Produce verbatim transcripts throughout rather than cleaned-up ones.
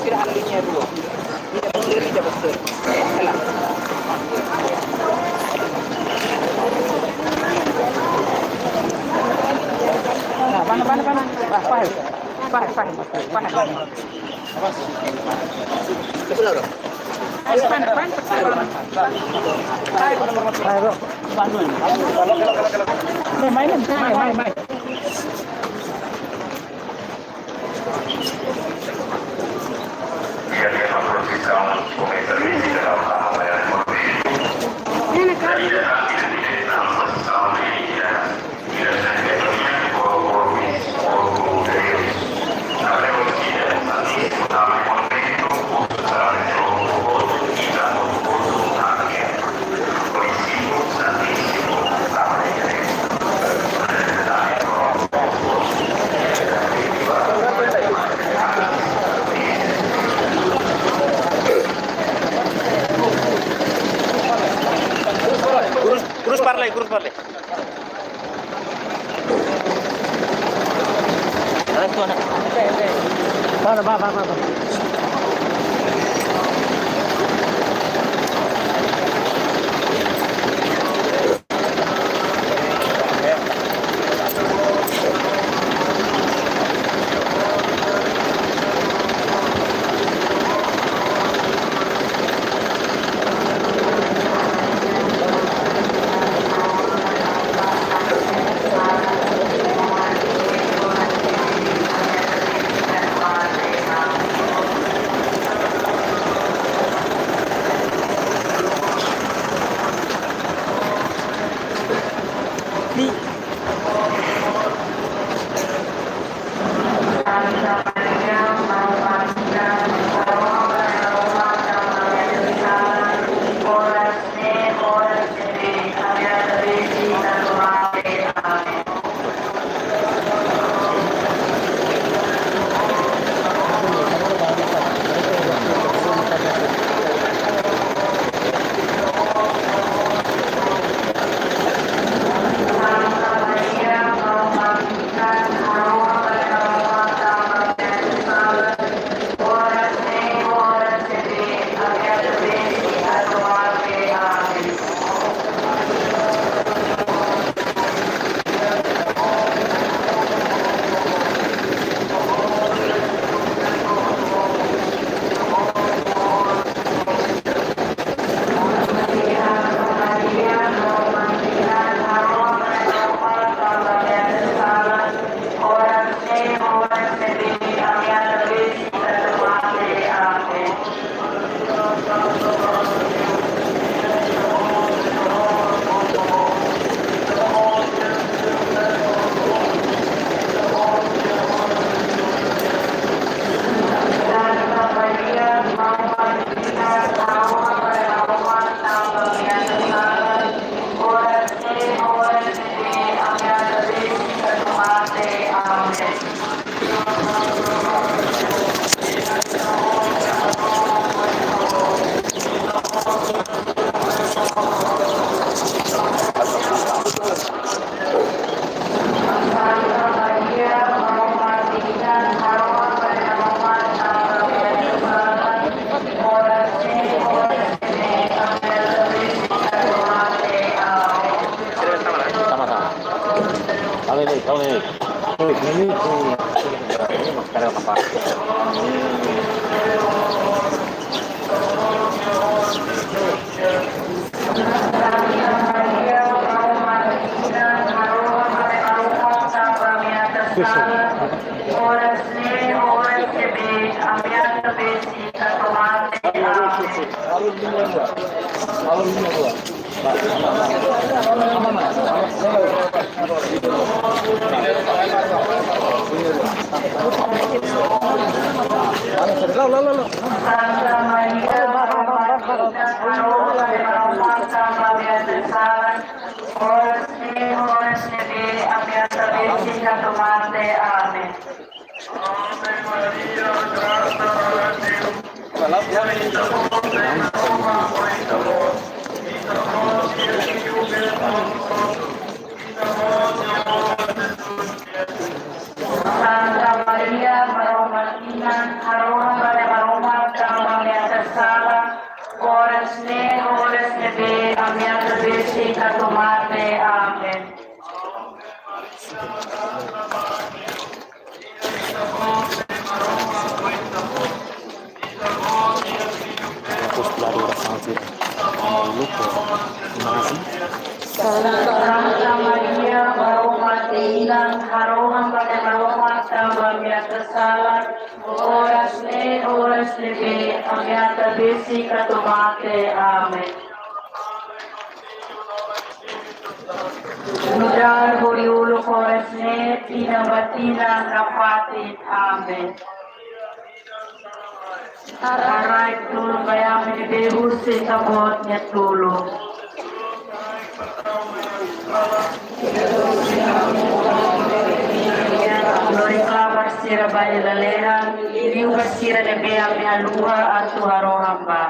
Tira a linha rua. Ida besar, ida besar. Ela. Nah, mana, mana, mana? Wah, paham. Paham, paham, paham. Paham, paham. Mai, mai, mai, mai, mai. Kurus, kurus parle, kurus parle. Ba, ba, ba, ba, ba. Sama-sama. Kami ni, kami ni. Kami ni, kami ni. Apostoladu orasaun sira. Luka, imajen. Santa Maria, Maromak nia Inan, harohan ba ema Maromak tanba imi-nia kesalahan, oras ne'e, oras ne'ebé ami atu besik atu mate. Amen. Nu'udar hori uluk oras ne'e, tinan ba tinan nafatin. Amen. Haraik tulun ba ami ne'ebé husi Ita-Boot nia tulun. Lori kabar sira ba lalehan, liu ba sira ne'ebé ami haluha atu harohan ba.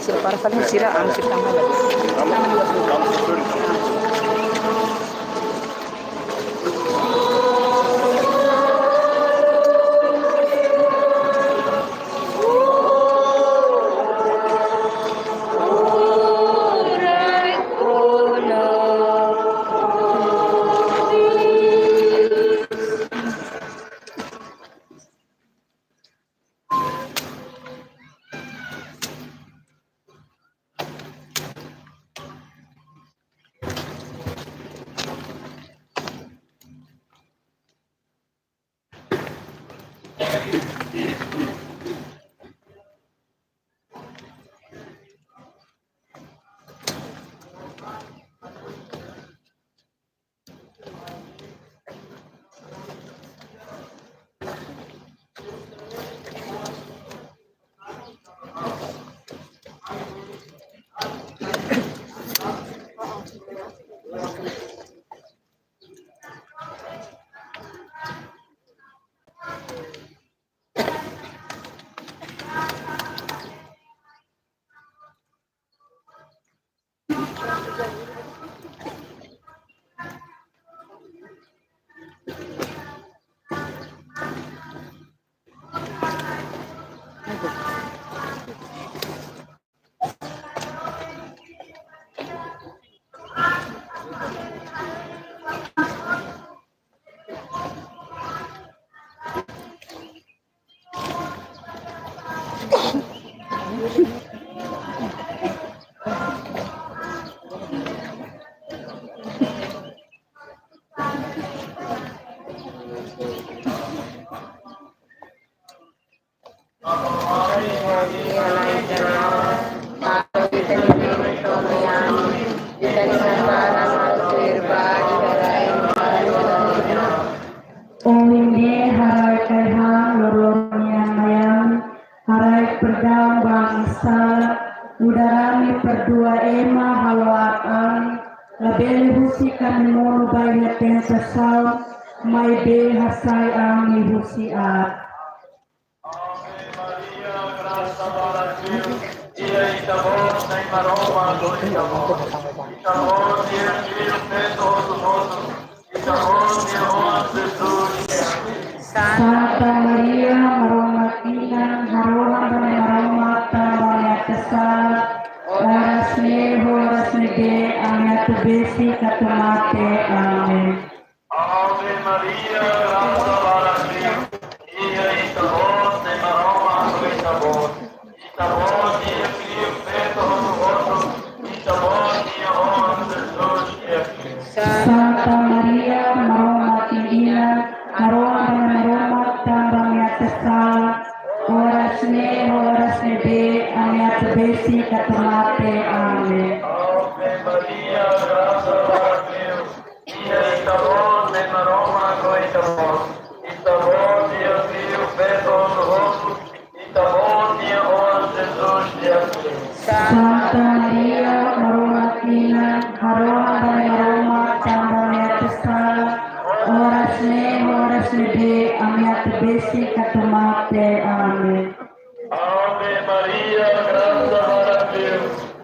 Sira para fali sira anu sira tama. Ohin ne'e haraik ai-han loroloron nian mai ami, haraik perdaun ba ami-nia sala, nu'udar ami perdua ema halo aat ami, labele husik ami monu ba iha tentasaun, maibé hasai ami husi aat. Ave Maria, grasa ba Ita, Ita-Boot nia Maromak, Ita-Boot nia Fillu, Amen. Ave Maria, grasa barak liu, iha ita-boot Na'i Maromak ho ita-boot. Ita-boot iha liu feto hotu-hotu, ita-boot nia oan Jesus di'ak liu. Santa Maria, Maromak nia inan, harohan ba Na'i Maromak tanba ami-ata sala, oras ne'e, oras ne'ebé ami-ata besik atu mate. Amen. Ave Maria, grasa barak liu, iha ita-boot Na'i Maromak ho ita-boot. Ita-boot iha liu feto hotu-hotu, ita-boot nia oan Jesus di'ak liu. Santa Maria, Maromak nia inan, harohan ba Na'i Maromak tanba ami-ata sala, oras ne'e, oras ne'ebé ami-ata besik atu mate. Amen. Ave Maria, grasa barak liu,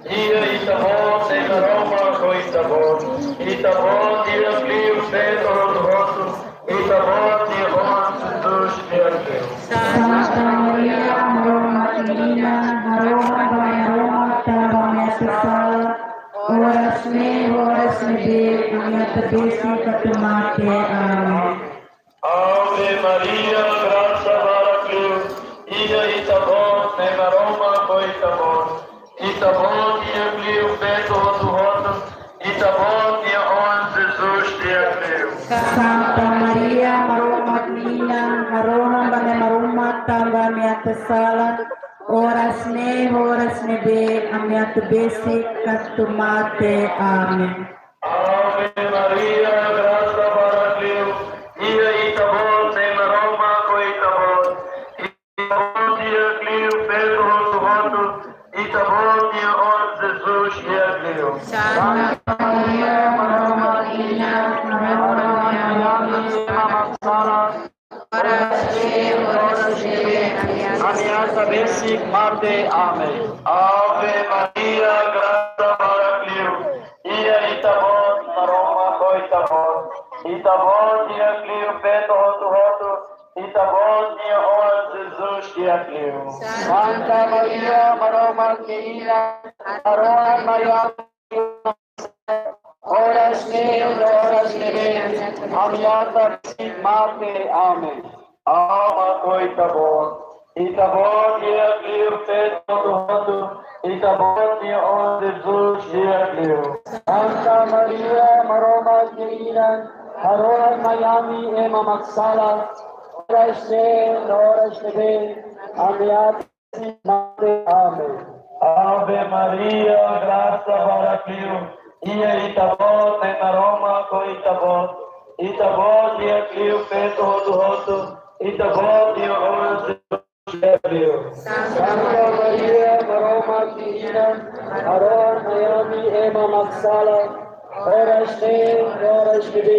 iha ita-boot Na'i Maromak ho ita-boot. Ita-boot iha liu feto hotu-hotu, ita-boot nia oan Jesus di'ak liu. Santa Maria, Maromak nia inan, harohan ba Na'i Maromak tanba ami-ata sala, oras ne'e, oras ne'ebé ami-ata besik atu mate. Amen. Ave Maria, grasa barak liu, iha ita-boot Na'i Maromak ho ita-boot. Ita-boot iha liu feto hotu-hotu, ita-boot nia oan Jesus di'ak liu. Santa Maria, Maromak nia inan, harohan ba Na'i Maromak tanba ami-ata sala, oras ne'e, oras ne'ebé ami-ata besik atu mate. Amen. Ave Maria, grasa barak liu, iha ita-boot Na'i Maromak ho ita-boot. Ita-boot iha liu feto hotu-hotu, ita-boot nia oan Jesus di'ak liu. Santa Maria, Maromak nia inan, harohan ba ami ema mak sala, oras ne'e, oras ne'ebé ami-ata besik mate. Amen. Ave Maria, grasa barak liu, iha ita-boot Maromak ho ita-boot. Ita-boot iha liu feto hotu-hotu, ita-boot nia oan Jesus di'ak liu. Santa Maria, Maromak nia inan, harohan ba ami oras ne'e, oras ne'ebé ami-ata besik mate. Amen. Maromak ho ita-boot. Ita-boot iha liu feto hotu-hotu, ita-boot nia oan Jesus di'ak liu. Santa Maria, Maromak nia inan, harohan ba ami ema mak sala, oras ne'e, oras ne'ebé ami-ata mate. Amen. Ave Maria, grasa barak liu, iha ita-boot Na'i Maromak ho ita-boot. Ita-boot iha liu feto hotu-hotu, ita-boot nia oan Jesus di'ak liu. Santa Maria, Maromak nia inan, harohan ba ami ema mak sala, oras ne'e, oras ne'ebé